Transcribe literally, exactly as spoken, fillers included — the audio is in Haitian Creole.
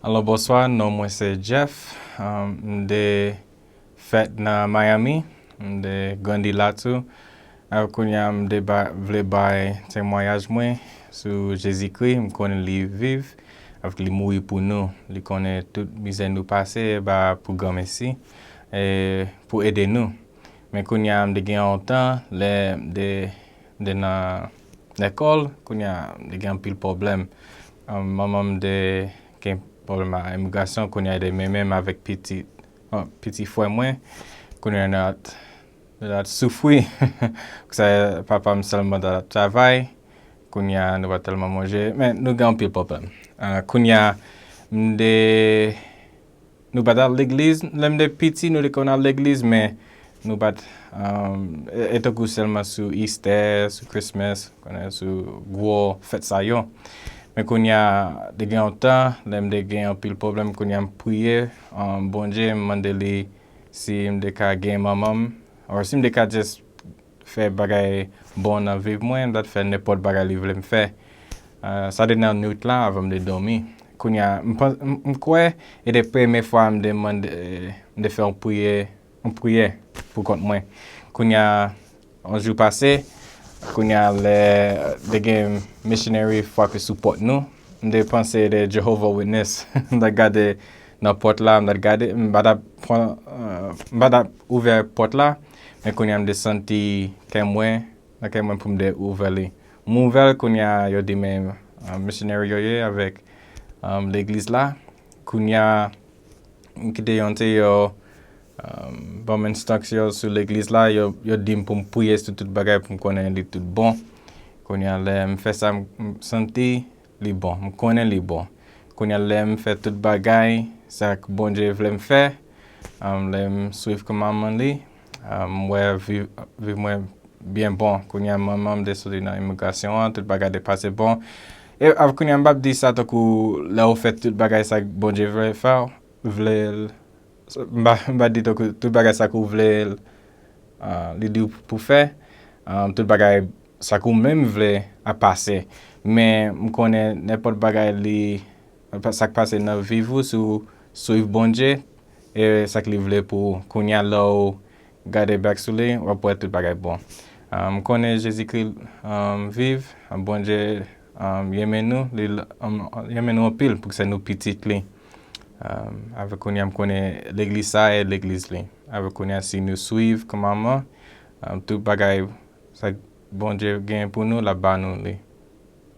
Alò, bonswa, non mwen se Jeff. Um, m te fèt nan Miami, m te grandi la tou. Alò, kounye a, m te ba, vle bay temwayaj mwen sou Jezikri. M konnen li viv, avèk li mouri pou nou. Li konnen tout mizè nou pase, e ba pou granmesi, e pou ede nou. Men kounye a, m te gen yon tan, lè m te, m te nan lekòl, kounye a, m te gen anpil pwoblèm. Um, manman m te gen pwoblèm a imigrasyon, kounye a, li te menmen m avèk pitit, uh, pitit frè mwen. Kounye a, nou t, nou t soufri. Pou sa, papa m sèlman t ap travay. Kounye a, nou pa tèlman manje, men nou gen anpil pwoblèm. Uh, kounye a, m te Nou pa t al legliz. Lè m te piti, nou te konn al legliz, men nou pa t, um, e, e tankou sèlman sou Easter, sou Christmas, konnen, sou gwo fèt sa yo. Men kounye a, te gen yon tan, lè m te gen anpil pwoblèm, kounye a m priye, um, Bondye, m mande li si m te ka gen manman m, or si m te ka just fè bagay bon nan vi mwen, m t ap fè nenpòt bagay li vle m fè. Ah, sa te nan nwit la, avan m te dòmi. Kounye a, m pan-, m, m kwè, e te premye fwa m te mande, m te fè yon priyè, yon priyè pou kont mwen. Kounye a, yon jou pase, kounye a, lè te gen missionary frape sou pòt nou, m te panse te Jehovah Witness. M t ap gade nan pòt la, m t ap gade, m pa t ap pran, euh, m pa t ap ouvè pòt la, men kounye a m te santi kè mwen, nan kè mwen pou m te ouvè li. M ouvè l, kounye a yo di men, euh, missionary yo ye avèk, euh, legliz la. Kounye a m kite yon te yo, euh, ban m enstriksyon sou legliz la, yo, yo di m pou m priye sou tout bagay pou m konnen li tout bon. Kounye a lè m fè sa, m, m santi li bon. M konnen li bon. Kounye a lè m fè tout bagay, sa k Bondye vle m fè, um, lè m swiv kòmandman li, um, m wè viv, viv mwen byen bon. Kounye a manman m te soti nan imigrasyon an, tout bagay te pase bon. E ap kounye a m p ap di sa tankou lè ou fè tout bagay sa k Bondye vle fè, vle l, m pa, m pa di tankou tout bagay sa k ou vle l, ah, li di w pou fè, ah, tout bagay sa k ou menm vle ap pase. Men m konnen nenpòt bagay li, sa k pase nan viv ou, si w swiv Bondye, e sa k li vle pou ou. Kounye a lè w gade bak sou li, w ap wè tout bagay bon. Ah, m konnen Jezikri, ah, viv, ah, Bondye, ah, renmen nou, li, ah, renmen nou anpil pou se nou pitit li. Ah, avèk kounye a m konnen legliz sa e legliz li. Avèk kounye a si nou swiv kòmandman, ah, tout bagay sa Bondye gen pou nou, l ap ba nou li.